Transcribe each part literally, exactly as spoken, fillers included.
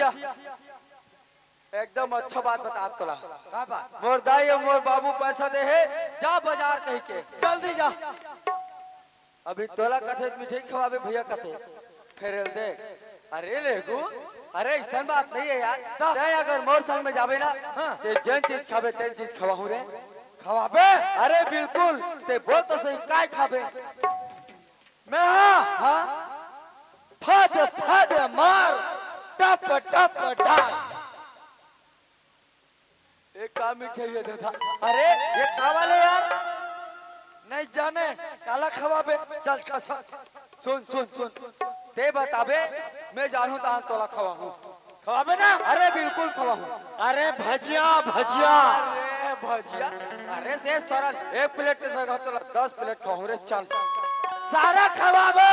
भजिया, एकदम अच्छा बात बतात तोला। का बात? मोर दाई अउ मोर बाबू पैसा दे हे, जा बाजार कहिके। जल्दी जा। अभी तोला कथे मिठाई खवाबे भैया कथे। फेर देख, अरे लेगू, अरे अइसन बात नहीं हे यार। त? तैं अगर मोर संग में जाबे ना, हाँ। ते जेन चीज खाबे तेन चीज खवाहूं रे। खवाबे? अरे बिल्कुल, ते बोल तो सही, काय खाबे? मैं हाँ? हाँ। फद फद मार, टप टप डार। ए का मिठाई हे दादा? अरे, ए का वाले यार? नहीं जाने, काला खवाबे। चल कसम। सुन सुन सुन, ते बताबे, मैं जानहूं तहां तोला खवाहूं। खवाबे ना? अरे बिल्कुल खवाहूं। अरे भजिया, भजिया। अरे भजिया, अरे से सरल, एक प्लेट के जगह तोला दस प्लेट खवाहूं रे, चल। सारा खवाबे।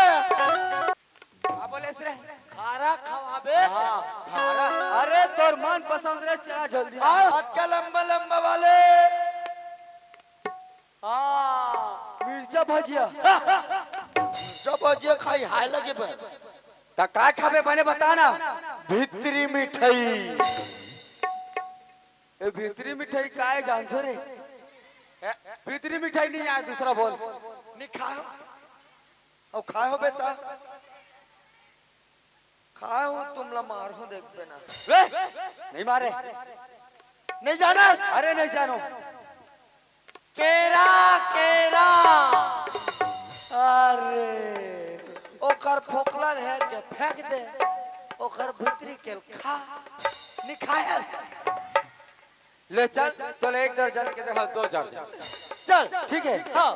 का बोलेस रे? खारा खवाबे। हाँ, खारा। अरे तोर मन पसंद रे, चला जल्दी। हाँ, अतका लंबा लंबा वाले। हाँ, मिर्चा भजिया। मिर्चा भजिया खाई हाय लगे बे। त का खाबे बने बता ना। भीतरी मिठाई। ए भीतरी मिठाई काय जानथो रे? ए, भीतरी मिठाई नहीं आय, दूसरा बोल। नहीं खाए हो? अउ खाए हो बेटा? खाए हो, तुमला मारहूं देखबे ना। ए, नहीं मारे। नहीं जानस? अरे नहीं जानो। केरा, केरा। अरे, ओकर फोकला ल हेर के फेंक दे, ओकर भीतरी के ल खा, नहीं खायस। ले चल, तोला एक दर्जन के जगह दो दर्जन। चल। ठीक है? हाँ।